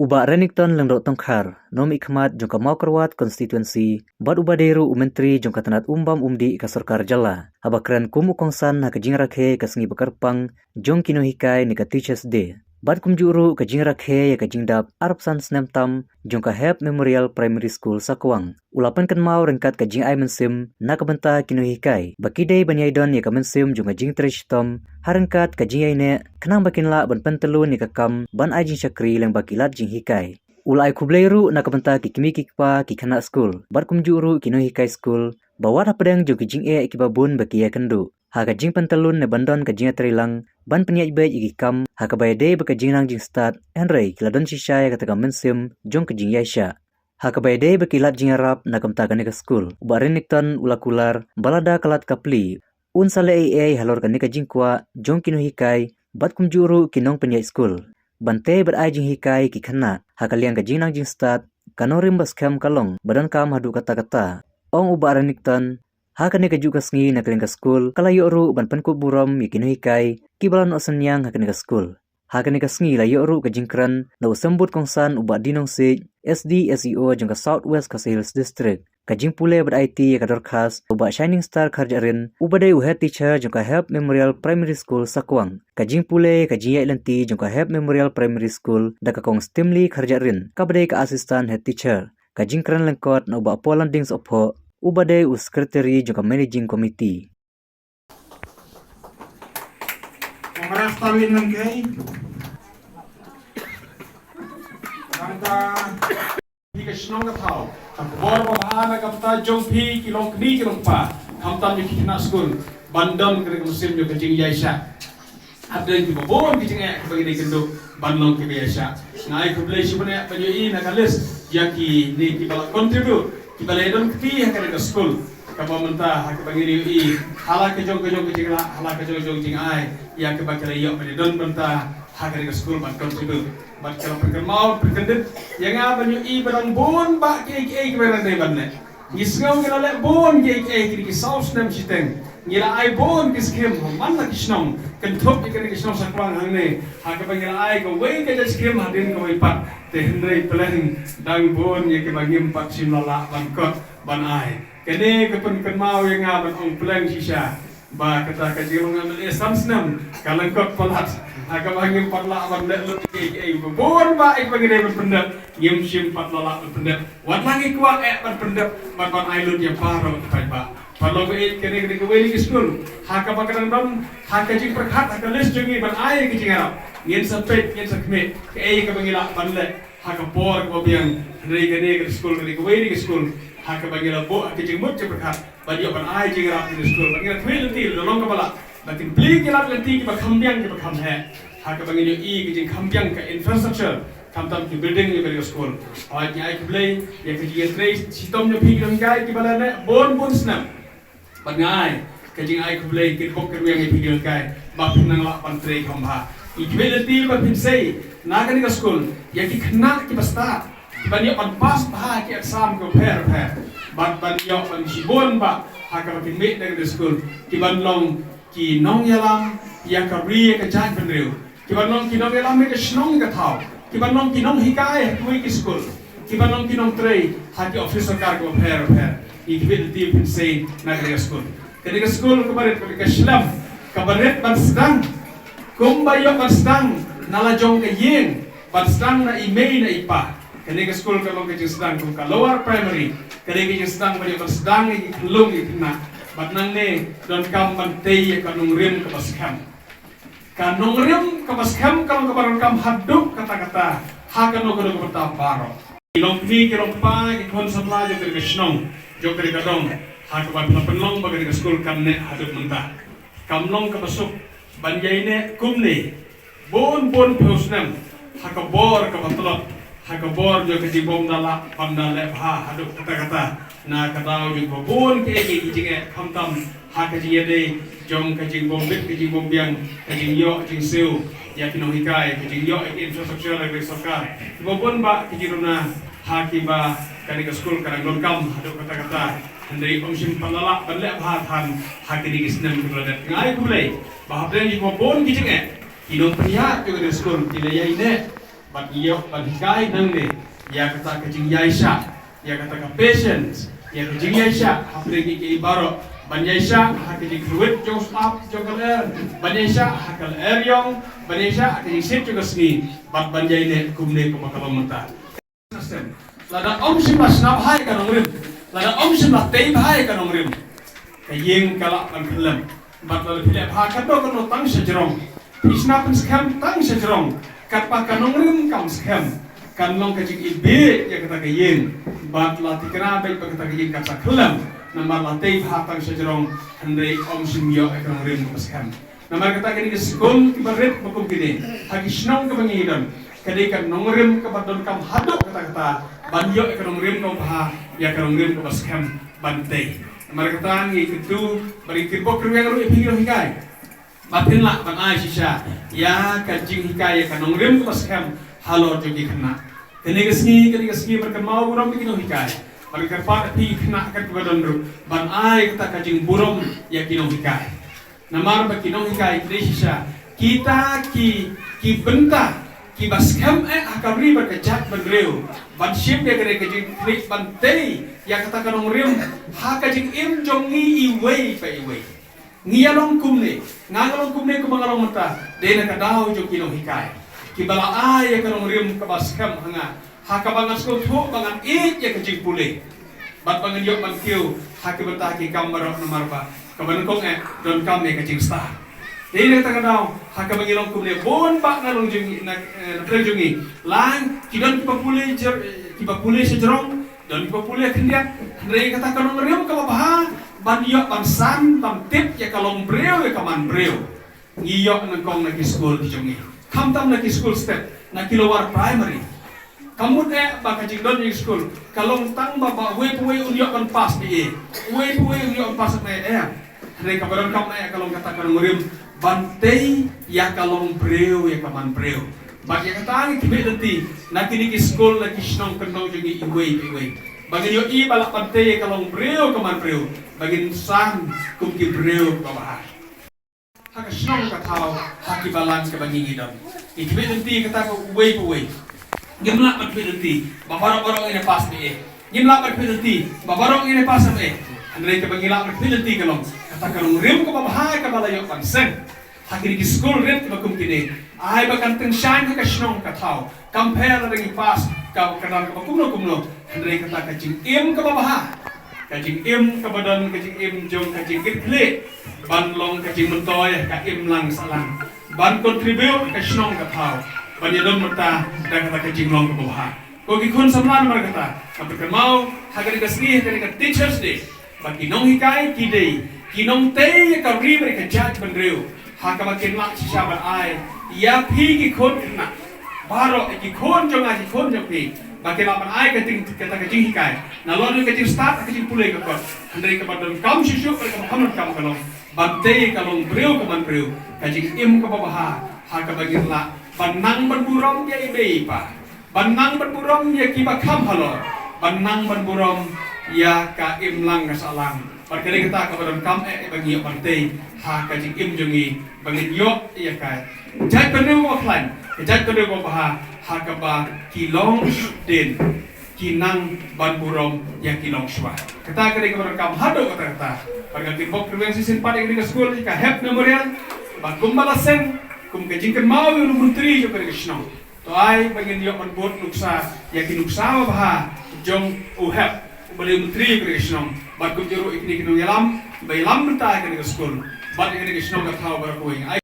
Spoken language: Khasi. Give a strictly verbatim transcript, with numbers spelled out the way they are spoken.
U Bah Renikton Lyngdoh Tongkhar, nongmihkhmat jong ka Mawkyrwat Constituency, bad uba dei ruh u Myntri jong ka tnat umbam umdih ka sorkar jylla, haba kren kum u kongsan ha ka jingrakhe ka sngi bakyrpang jong ki nonghikai ne ka Teachers' Day, bad kumjuh ruh ka jingrakhe ïa ka jingdap arphew san snem tam jong ka Hebb Memorial Primary School Sakwang, u la pynkynmaw ryngkat ka jingai mynsiem na ka bynta ki nonghikai ba ki dei ban ïai don ïa ka mynsiem jong ka jingtrei shitom ha ryngkat ka jingïaineh, khnang ba kin lah ban pyntyllun ïa ka kam ban ai jingshakri lyngba ki lad jinghikai. U la ai khublei ruh na ka bynta ki kmie ki kpa, ki khynnah skul bad kumjuh ruh ki nonghikai skul ba wat hapdeng jong ki jingeh kiba bun ba ki ïakynduh ha ka jingpyntyllun ne ban don ka jingïatreilang ban pynïaid beit ïa ki kam ha kaba ïadei bad ka jingnang jingstad, hynrei ki la don shisha ïa kata ka mynsiem jong ka jingïaishah. Ha kaba ïadei bad ki lad jingïarap na ka bynta kane ka skul, u Bah Renikton u la kular ba lada ka lad ka plie, un sa leh ei ei halor kane ka jingkwah jong ki nonghikai bad kumjuh ruh ki nongpynïaid skul ban tei bad ai jinghikai ki khynnah. Ha ka liang ka jingnang jingstad, ka nongrim ba skhem ka long ba donkam haduh katta katta, ong u Bah Renikton. Ha kane kajuh ka sngi, na ka liang ka skul ka la ïoh ruh ban pynkup burom ïa ki nonghikai kiba la noh synñiang ha kane ka skul. Ha kane ka sngi la ïoh ruh ka jingkren na u symbud kongsan u Bah D. Nongsiej, S D S E O jong ka South West Khasi Hills District. Ka jingpule bad aiti ïa ka dorkhas u Bah Shining Star Kharjahrin, uba dei u Head Teacher jong ka Hebb Memorial Primary School Sakwang. Ka jingpule ïa ka jingïaid lynti jong ka Hebb Memorial Primary School da ka Kong Stimly Kharjahrin, kaba dei ka Assistant Head Teacher. Ka jingkren lyngkot na u Bah Paul Landing Sohphoh, uba dei u Secretary jong ka Managing Committee. Congrats, Tawin Nangkei. Khamtam phi ka shnong ka thaw, ka bor ba bha na ka bynta jong phi ki long kmie ki long kpa, khamtam ïa ki khynnah skul, ban don ka mynsiem jong ka jingïaishah. Hapdeng kiba bun ki jingeh kiba ngi dei kynduh ban long kiba ïaishah. Nga ai khublei shibun eh ban ïohi na ka list ïa kine kiba la contribute, kiba la ïadon kti ha kane ka skul. Kaba mynta ha kaba ngi ïohi ha la ka jong ka jong ka jinglah, ha la ka jong ka jong jingai, ïa kiba ki la ïoh ban ïadon bynta ha kane ka skul ban contribute. Bad ki la pynkynmaw pynkyndit ïa nga ban ïohi ba dang bun bah kiei kiei kiba ngi dei ban leh. Ngi sngew ngi la leh bun kiei kiei kine ki saw snem shiteng. Ngi la ai bun ki skhim man la ki shnong, kynthup ïa kane ka shnong Sakwang hangne, ha kaba ngi la ai kawei ka jait skhim hadien kawei pat. Te hynrei pleng dang bun ïa kiba ngim pat shym la lah ban kot ban ai. Kane ka pynkynmaw ïa nga ban ong pleng shisha ba kata ka jinglong M L A san snem ka lyngkot palat, ha kaba ngim pat lah ban leh lut kiei kiei. Bun bah ïa kiba ngi dei ban pyndep, ngim shym pat la lah ban pyndep. Wat la ngi kwah eh ban pyndep, ban, ban ai lut ïa baroh ki paidbah. Paralok ba ïeit, kane ka dei kawei na ki skul ha kaba ka dang don ha ka jingpyrkhat ha ka list jong ngi ban ai ka jingïarap. Ngin sa peit, ngin sa khmih kaei kaba ngi lah ban leh ha ka por kaba biang. Hynrei kane ka skul ka dei kawei na ki skul ha kaba ngi la buh ha ka jingmut jingpyrkhat ban ïoh ban ai jingïarap ïa ki skul. Bad ngi la khmih lynti, la long kaba lah ba kin plie ki lad lynti kiba kham biang kiba kham heh, ha kaba ngin ïohi ka jingkham biang ka infrastructure, khamtam ki building ïa ka skul. Hooid, ngi ai khublei ïa ka jingïatrei shitom jong phi ki nonghikai kiba la leh bun bun snem. Bad nga ai ka jingai khublei kyrpuk kyrwiang ïa phi ki nonghikai ba phin nang lah ban trei kham bha. Ngi khmih lynti ba phin sei na kane ka skul ïa ki khynnah kiba stad, kiban ïoh ban pass bha ki exam kiba pher pher, bad ban ïoh ban shibun bah ha kaba kin mih na kane ka skul, kiban long ki nongïalam ïa ka ri ïa ka jaitbynriew, kiban long ki nongïalam ïa ka shnong ïa ka thaw, kiban long ki nonghikai ha kiwei ki skul, kiban long ki nongtrei ha ki ophis sorkar kiba pher pher. Ngi khmih lynti ba phin sei na kane ka skul. Kane ka skul kaba rit, kane ka shlem kaba rit ban sdang, kumba ïoh ban sdang na la jong ka ïing, ban sdang na i mei na i pa. Kane ka skul ka long ka jingsdang kum ka lower primary, kane ka jingsdang ba ïoh ban sdang ïa ki khyllung ïa ki khynnah. Bad nangne donkam ban tei ïa ka nongrim kaba skhem. Ka nongrim kaba skhem ka long kaba donkam haduh katta katta ha kano kano ka bynta baroh. Ki long kmie ki long kpa, ki khun samla jong kane ka shnong, jong kane ka dong, ha kaba pynlong ba kane ka skul kan neh haduh mynta. Kam long kaba suk ban ïaineh kumne bun bun phew snem ha ka bor kaba tlot, ha ka bor jong ka jingbym da lah ban da leh bha haduh katta katta. Na ka daw jong ba bun kiei kiei ki jingeh, khamtam ha ka jingïadei jong ka jingbym bit ka jingbym biang, ka jingïoh jingsiew ïa ki nonghikai, ka jingïoh ïa ki infrastructure ïa ka sorkar, kiba bun bah ki jingduna ha kiba kane ka skul ka dang donkam haduh katta katta. Hynrei ym shym pat la lah ban leh bha than ha kine ki snem kiba la dep. Nga ai khublei ba hapdeng jong kiba bun ki jingeh, ki nongpynïaid jong kane ka skul ki la ïaineh Bad ïoh ban hikai nangne ïa kata ka jingïaishah, ïa kata ka patience, ïa ka jingïaishah hapdeng kiei kiei baroh, ban ïaishah ha ka jingkyrwit jong u sap jong ka lyer, ban ïaishah ha ka lyer ïong, ban ïaishah ha ka jingshit jong ka sngi, bad ban ïaineh kumne kumba ka long mynta. Lada ym shym la shna bha ïa ka nongrim, lada ym shym la tei bha ïa ka nongrim, ka ïing ka lah ban khyllem. Bad lada phi leh bha katno katno tang sha jrong, phi shna pynskhem tang sha jrong, katba ka nongrim kam skhem, kan long ka jingïeit ïa kata ka ïing. Bad la tikna beit ba kata ka ïing kan sa khyllem, namar la tei bha tang sha jrong, hynrei ym shym ïoh ïa ka nongrim kaba skhem. Namar kata kine ki skul kiba rit ba kum kine ha ki shnong kiba ngi don, ka dei ka nongrim kaba donkam haduh katta katta ban ïoh ïa ka nongrim kaba bha, ïa ka nongrim kaba skhem ban tei. Namar kata ngi kyntu bad ngi kyrpad kyrwiang ruh ïa phi ki nonghikai ba phin lah ban ai shisha ïa ka jinghikai ïa ka nongrim kaba skhem halor jong ki khynnah. Kane ka sngi, kane ka sngi ban kynmaw burom ïa ki nonghikai, ban kyrpad ïa phi ki khynnah kat kiba don ruh ban ai kata ka jingburom ïa ki nonghikai. Namar ba ki nonghikai ki dei shisha kita ki, ki bynta kiba skhem eh ha ka ri bad ka jaitbynriew ban shim ïa kane ka jingkyrkhu ban tei ïa kata ka nongrim ha ka jingim jong ngi iwei pa iwei. Ngi ïa long kumne, nga nga long kumne kumba nga long mynta, dei na ka daw jong ki nonghikai kiba la ai ïa ka nongrim kaba skhem ha nga, ha kaba ngan sngewthuh ba ngan ïeit ïa ka jingpule bad ba ngan ïoh ban kiew ha ki bynta ki kam baroh namar ba kaba nyngkong eh donkam ïa ka jingstad. Dei na kata ka daw ha kaba ngi long kumne, bun bah na long jong ngi, na, eh, na pdeng jong ngi, la ki don kiba pule jer-, kiba pule sha jrong, don kiba pule khyndiat, hynrei kata ka nongrim kaba bha ban ïoh ban san ban tip ïa ka longbriew ïa ka manbriew. Ngi ïoh nyngkong na ki skul ki jong ngi, khamtam na ki skul step, na ki lower primary. Ka mut eh ba ka jingdon jong ki skul ka long tang ba, ba uwei pa uwei un ïoh ban pass B A, uwei pa uwei un ïoh ban pass M A, eh. Hynrei kaba donkam eh ka long kata ka nongrim ban tei ïa ka longbriew ïa ka manbriew. Bad ïa kata ngi khmih lynti na kine ki skul, na ki shnong kyndong jong ngi iwei pa iwei, ba ngin ïohi ba lah ban tei ïa ka longbriew ka manbriew, ba ngin san kum ki briew kiba bha ha ka shnong ka thaw, ha ki balang kiba ngi ngi don. Ngi khmih lynti kata ka uwei pa uwei. Ngim lah ban khmih lynti ba baroh baroh ngin ïa pass B A, ngim lah ban khmih lynti ba baroh ngin ïa pass M A. Hynrei kaba ngi lah ban khmih lynti ka long kata ka nongrim kaba bha kaba la ïoh ban seng ha kine ki skul rit kiba kum kine. Ai ba kan tyngshaiñ ha ka shnong ka thaw, kam pher lada ngi pass ka, ka ran kaba kumno kumno, hynrei kata ka jingim kaba bha, ka jingim kaba don ka jingim jong ka jingkitkhlieh ban long ka jingmyntoi ka imlang sahlang, ban contribute ka shnong ka thaw, ban ïadon bynta da kata ka jinglong kaba bha. Ko ki khun samla, namar kata nga pynkynmaw ha kane ka sngi, ha kane ka Teachers' Day, ba ki nonghikai ki dei ki nongtei ïa ka ri bad ïa ka jaitbynriew, ha kaba kin lah shisha ban ai ïa phi ki khun khynnah baroh, ïa ki khun jong nga, ki khun jong phi, ba kin lah ban ai ka jing, kata ka jinghikai, nalor ka jingstad, ka jingpule ka kot, hynrei kaba donkam shisha, kaba kham donkam ka long ban tei ïa ka longbriew ka manbriew, ka jingim kaba bha, ha kaba ngin lah ban nang ban burom ïa i mei i pa, ban nang ban burom ïa kiba kham halor, ban nang ban burom ïa ka imlang ka sahlang. Bad ka dei kata kaba donkam eh ba ngi ïoh ban tei ha ka jingim jong ngi, ba ngin ïoh ïa ka jaitbynriew kaba khlaiñ, ka jaitbynriew kaba bha, ha kaba ki longsdien ki nang ban burom ïa ki longshuwa. Kata ka dei kaba donkam haduh katta katta. Bad nga kyrpad kyrwiang shisien pat ïa kane ka skul, ïa ka Hebb Memorial, ba kumba la seng kum ka jingkynmaw ïa u Myntri jong kane ka shnong, to ai ba ngin ïoh ban bud nuksa ïa ki nuksa babha jong u Hebb, uba dei u Myntri jong kane ka shnong, bad kumjuh ruh ïa kine ki nongïalam ba ïalam bynta ïa kane ka skul bad ïa kane ka shnong ka thaw baroh kawei.